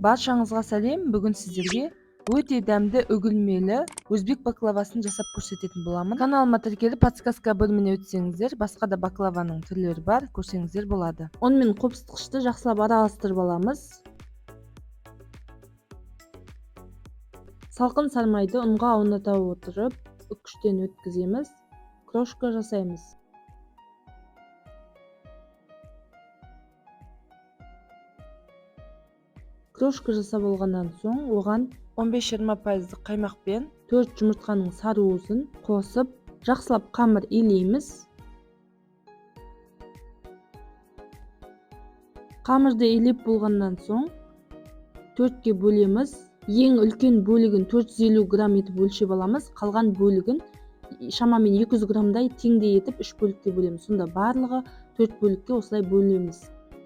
Баршаңызға сәлем. Бүгін сіздерге өте дәмді үгілмелі өзбек баклавасын жасап көрсететін боламын. Каналыма тіркеліп, подсказка бөліміне өтсеңіздер, басқа да баклаваның түрлері бар, көрсеңіздер болады. Ұн мен қопсытқышты жақсылап араластырып аламыз. Салқын сармайды ұнға ауната отырып, үккіштен өткіземіз, крошка жасаймыз. Крошка жасап болғаннан соң оған 15-20% қаймақпен 4 жұмыртқаның сары уызын қосып, жақсылап қамыр илейміз. Қамырды илеп болғаннан соң 4-ке бөлеміз. Ең үлкен бөлігін 450 грамм етіп өлшеп аламыз. Қалған бөлігін шамамен 200 граммдай теңдей етіп 3 бөлікке бөлеміз. Сонда барлығы 4 бөлікке осылай бөлеміз.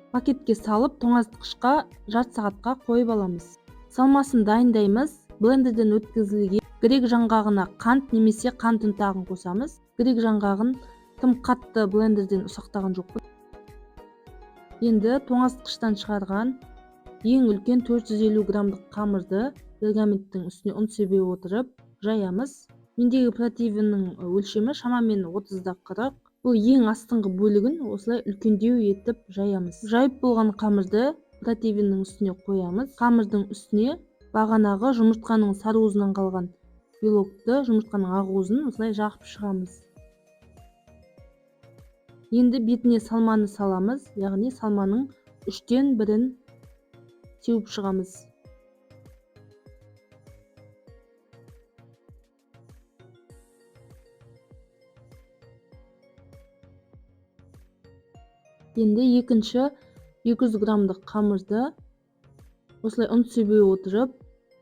Пакетке салып, тоңазытқышқа жарты сағатқа қойып аламыз. Салмасын дайындаймыз. Блендерден өткізілген грек жаңғағына қант немесе қант ұнтағын қосамыз. Грек жаңғағын тым қатты блендерден ұсақтаған жоқпын. Енді тоңазытқыштан шығарған ең үлкен 450 граммдық қамырды пергаменттің үстіне ұн себе отырып жаямыз. Мендегі противеннің өлшемі шамамен 30-40. Бұл ең астыңғы бөлігін осылай үлкендеу етіп жаямыз. Жайып болған қамырды противеннің үстіне қоямыз. Қамырдың үстіне бағанағы жұмыртқаның сары уызынан қалған белокты, жұмыртқаның ақ уызын осылай жағып шығамыз. Енді бетіне салманы саламыз, яғни салманың 1/3-ін сеуіп шығамыз. Енді екінші 200 граммдық қамырды осылай ұн себе отырып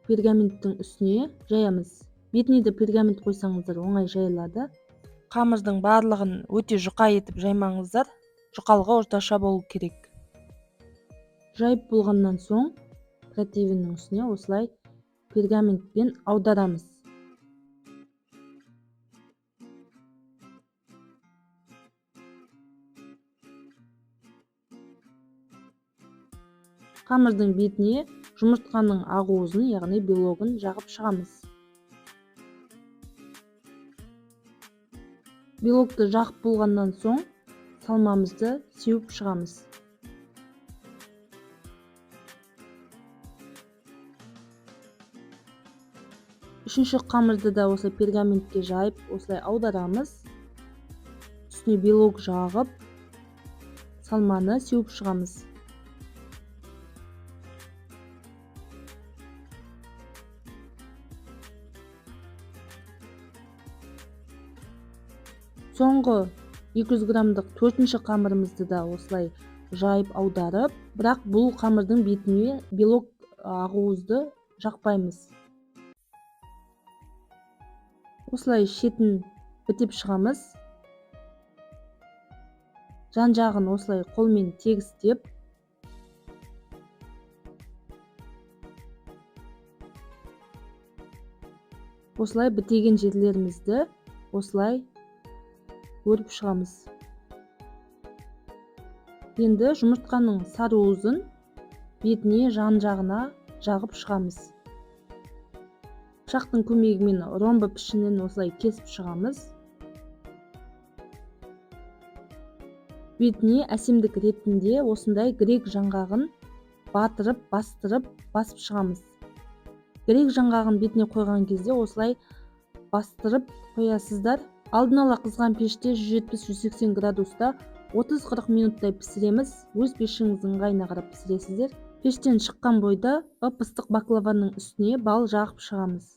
пергаменттің үстіне жаямыз. Бетіне де пергамент қойсаңыздар оңай жайылады. Қамырдың барлығын өте жұқа етіп жаймаңыздар, жұқалығы орташа болу керек. Жайып болғаннан соң противеннің үстіне осылай пергаментпен аударамыз. Қамырдың бетіне жұмыртқаның ақ уызын, яғни белогын жағып шығамыз. Белокты жағып болғаннан соң салмамызды сеуіп шығамыз. Үшінші қамырды да осылай пергаментке жайып, осылай аударамыз. Үстіне белок жағып, салманы сеуіп шығамыз. Соңғы 200 граммдық төртінші қамырымызды да осылай жайып аударып, бірақ бұл қамырдың бетіне белок ақ уызды жақпаймыз. Осылай шетін бітеп шығамыз. Жан-жағын осылай қолмен тегістеп, осылай бітеген жерлерімізді осылай өріп шығамыз. Енді жұмыртқаның сары уызын бетіне жан-жағына жағып шығамыз. Пышақтың көмегімен ромбы пішінін осылай кесіп шығамыз. Бетіне әсемдік ретінде осындай грек жаңғағын батырып, бастырып, басып шығамыз. Грек жаңғағын бетіне қойған кезде осылай бастырып қоясыздар. Алдын ала қызған пеште 170-180 градуста 30-40 минуттай пісіреміз. Өз пешіңіздің ыңғайына қарап пісіресіздер. Пештен шыққан бойда ып-ыстық баклаваның үстіне бал жағып шығамыз.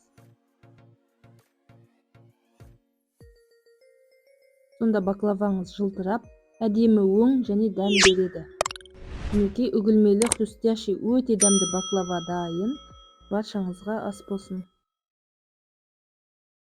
Сонда баклаваңыз жылтырап, әдемі өң және дәм береді. Мінекей, үгілмелі хрустящий өте дәмді баклава дайын. Баршаңызға ас болсын.